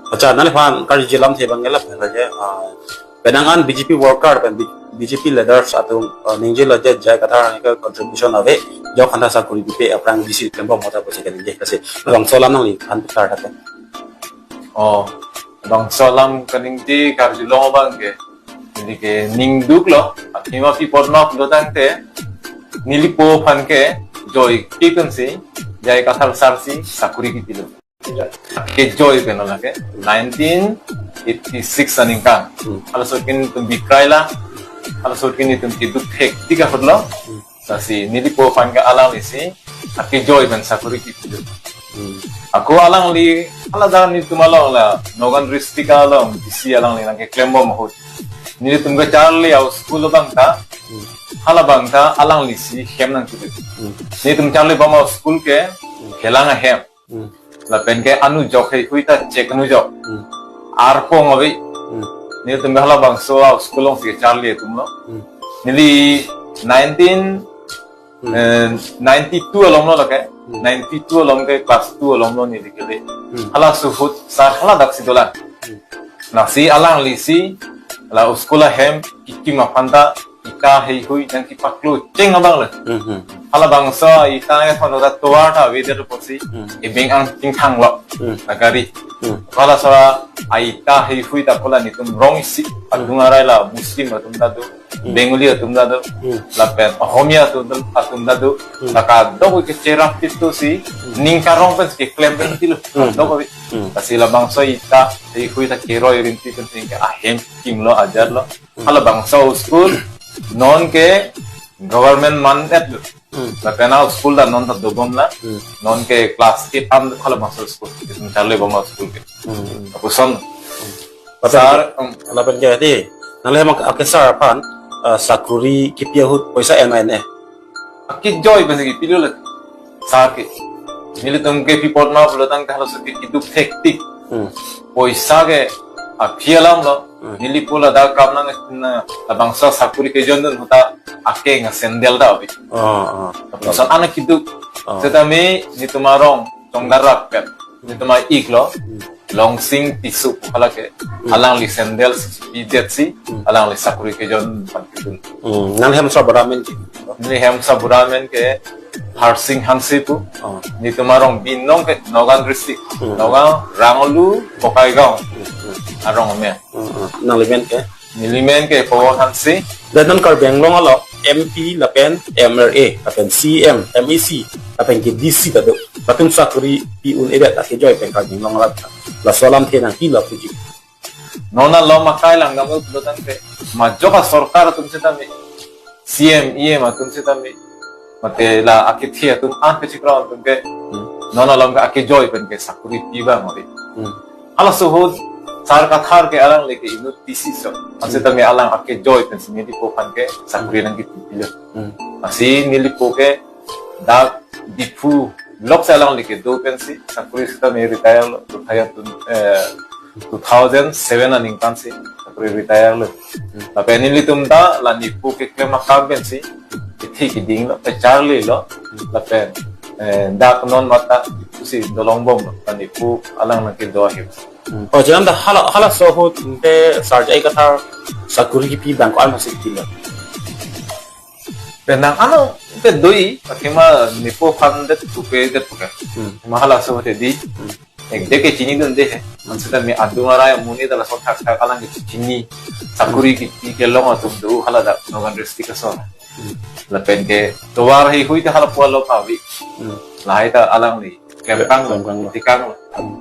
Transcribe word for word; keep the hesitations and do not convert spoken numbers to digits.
Accha, nangliphan karjuji alamthe abang ke lapu la je, ah, penang an B J P worker pen B-, B J P leaders atum, ah, ningjelo je J I Kathar aningkan contribution ave, jo khanta sakuri pipe aphrang D C klembom ahut pusi kaningje, lasi labangso alam nangliphan pi kar ta. Oh, labangso alam kaningje karjulong abang ke, neli ke ningduklo, athema pi apotlo pulotangte, nelipo aphan ke joipi pensi, J I Kathar sir si sakuri kipilo. Kejoi pen lake, nineteen eighty-six aningkan. Hmm. Halaso kin itum bikrailo, halaso kin itum keduk thektik ahutlo. Hmm. Lasi nelipo aphan ke alanglisi akejoi pen sakuri kipilo. Hmm. Ako alangli, hala dak nelitum along la, Nagaon district along, D C alangli nangkeklembom ahut, nelitum kacharli a-school abang ta, Hmm. hala abang ta alanglisi hem nangkipilo. Hmm. Nelitum charlibom a-school ke, Hmm. kelang ahem. Hmm. Lapen ke anujok heihui ta chek anujok. Hmm. Arpong ave. Hmm. Nelitum ke halabangso a-school alongsi charli atumlo. Hmm. Neli nineteen, Hmm. eh, ninety-two alomlo lake. Hmm. Ninety-two alom ke class two alomlo neli kele. Hmm. Halaso ahut sir haladaksi dolang. Hmm. Lasi alanglisi la school ahem kikim aphan ta ita heihui nangkepaklo cheng abang le. Hmm, hmm. Halabangso ita ethon ta tovar ta avedet apotsi, Hmm. ebeng angchingthanglo, Hmm. ta gari. Hmm. Halaso a-ita heihui ta kola nelitum rong isi, Hmm. adung arai la Muslim atum ta do, Hmm. Bengali atum ta do, Hmm. lapen Ohomia atum, atum ta do, Hmm. ta kadokave kecherap itu si, Hmm. ning karong pen keklem pen tilo, Hmm. kadokave. Hmm. Lasi labangso ita heihui ta keroi rinti pensi ke ahem kimlo ajarlo. Hmm. Halabangso school non ke government mandate lo. Hmm. Lapen a-school ta non ta dobom la. Hmm. Non ke class eight an halabangso school. Itum charlibom a-school ke. Hmm. Lapuson. Lapen sir, ke, um, lapen ke di, nanglihem ake sir aphan, ah, sakuri kipi ahut poisa en ma en-e? Akejoi pensi kipilo le. Sir ke. Nelitum ke pi apotlo pulotangte halaso ke keduk thektik. Hmm. Poisa ke aphi alamlo. Hmm. Nelipo ladak kam nang, na, labangso sakuri kejoidun ahut ta akeng a-sandal ta ave. Oh, oh. Lapuson anak keduk. Oh. Setame nelitum arong Chongdar Rapet. Nelitum a-iklo. Hmm. Longsing Tisso pu halake. Hmm. Alangli sandal si pidet si, Hmm. alangli sakuri kejoidun aphan kedun. Hmm. Nanglihem asarbura amen ke? Nelihem asarbura amen ke Harsing Hanse pu. Oh. Nelitum arong binong ke Nagaon district. Hmm. Nagaon Ranglu Bokaigaon. Hmm, hmm. Arong amen. Hmm, hmm. Nanglimen ke? Nelimen ke Pawon Hanse. Dan non Karbi Anglong along M P lapen M L A lapen C M, M A C lapen ke D C ta do. Latum sakuri pi un-edet akejoi pen Karbi Anglong arat. Laso alamthe nangpi lapuji. Non alom akai langdam pulotangte, majok a-sorkar atum setame, C M, E M atum setame, mate la akethe atum an kachiklo atum ke, Hmm. non alom ke akejoi pen ke sakuri pi abang ave. Hmm. Halaso ahut sir Kathar ke alangli ke inut T C so. Hmm. Ansetame alang akejoi pensi nelipo aphan ke sakuri Hmm. nangkipilo. Hmm. Lasi nelipo ke dak Diphu lok si alangli kedo pensi sakuri setame retire lo, two thousand, eh, two thousand seven aningkan si sakuri retire lo. Hmm. Lapen nelitum ta la nelipo keklem akam pensi kethe keding lo, kacharlilo, lapen, eh, dak non mata si dolongbom lo, la nelipo alang nangkedo ahem. Hmm. Oh, jam ta hala, halaso ahut te sir J I Kathar sakuri kipi abang ko-an masi kilo? Penang ano te doi, athema nelipo aphan det pupe det puke. Hmm. Ma halaso ahut te di. Hmm. Ek de ke chinidunde he. Ansetame adung arai amonit ta lason thakthak alang ke chini. Sakuri kipi kelong atum do haladak Nagaon district ason. Hmm. Lapen ke tovar heihui ta halapu along ave. Hmm. Lahai ta alangli klem kanglo, klem kanglo. Ti kanglo. Hmm.